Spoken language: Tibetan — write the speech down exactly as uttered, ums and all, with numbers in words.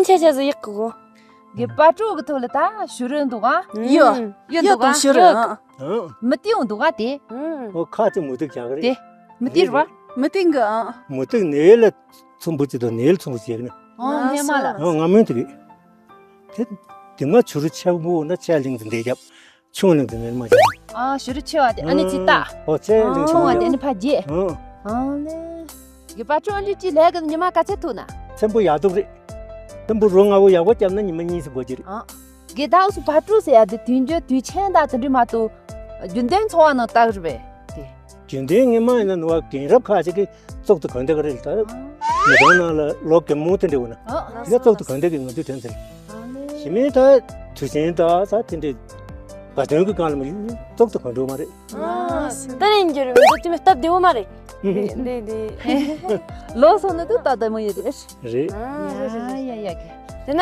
ཆ་ཆ་ཟིག་ཡག་གི་གོ། གི་པ་ཀྲོ་གི་ཐོག་ལ་ད་ཞུ་རུ་འདུག་ཨ། ཡོ། ཡོ་ཡོ་འདུག་ཨ། དང་ཞུ་རུ། ཡོ། ཨང་། མི་ཏིའུ་འདུག་ཨ་དེ། ཨང་། ཨོ་ཁ་ཅིག་མུ་ཏིག་རྒྱག་གི་རེད། དེ། མི་ཏིའུ་ར། མི་ཏིའུ་གི་ཨང་། མུ་ཏིག་ནེ་ལ་ཚོམ་བུ་ཅིག་དང་ནེ་ལ་ཚོམ་བུ་ཅིག་ནི། ཨོ་སྔས་མ་ལ། ཨོ་ང་མོན་དེ་གི། དེ། དེ་མ་ཆུ་རུ་ཆེ་བོ་ན་ཆེ་ལིང་ཟིན་དེ་རྒྱབ། ཆུང་ལིང་དེ་ནེ་ལ་མ་རྒྱབ། ཨ་ཞུ་རུ་ཆེ་བ་དེ་ཨ་ནི་ཅི་ལྟ། ཨོ་ཆེ་ལིང་ཆུང་བ་དེ་ཨ་ནི་ཕ་རྒྱས། ཨང་། ཨང་ལེ། གི་པ་ཀྲོ་འདི་ཅི་ལས་གི་ཉི་མ་ག་ཚད་ཐུག་ན། ཚེམ་བུ་ཡག་སྡུག་རེད། ཚེམ་བུ་རོ་ལྔ་བོ་ཡག་པོ་བརྒྱབ་ན་ཉི་མ་གཉིས་སུ་འགོར་གྱི་རེད། ཨ། དགེ་ཟླ་སུ་བ་ཕྲུག་ཟེར་ཡ་དེ་དུས་འགྱུར་དུས་ཆེན་དང་དེ་འདྲ་མ་གཏོགས། རྒྱུན་ལྡན་འཚོ་བ་ནང་རྟགས་རེད་པས། དེ། རྒྱུན་ལྡན་ངེས་མ་ཡིན་ན་ནུ་བ་རྒན་རབས་ཁ་ཅིག་གིས་བཙོག་ཏུ་གོན་བསྡད་ཀྱི་རེད་ད། མི་གྲོང་ནང་ལ་ལོ་གེ་མོ་དེ་འདྲ་འོ་ན། ཨ། དེ་ག་བཙོག་ཏུ་གོན་བསྡད་ཀྱི་ང་ཚོའི་དོན་ཚན། ཞི་མིན་ད་དུས་ཆེན་ད་ས་དེ་འདྲ་བ་དོན་གྱི་སྒང་ལ་མི་བཙོག་ཏུ་གོན་འགྲོ་མ་རེད། ད་རིང་འགྱུར་མི་འདུག་དེ་མི་སྟབས་བདེ་བོ་མ་རེད། འདི་འདི། ལོ་སོང་ན་དུ་ད་ལྟ་མོ་ཡོད་རེད། རེད། ཡ་ཡ་ཡ་གི། དེ་ན།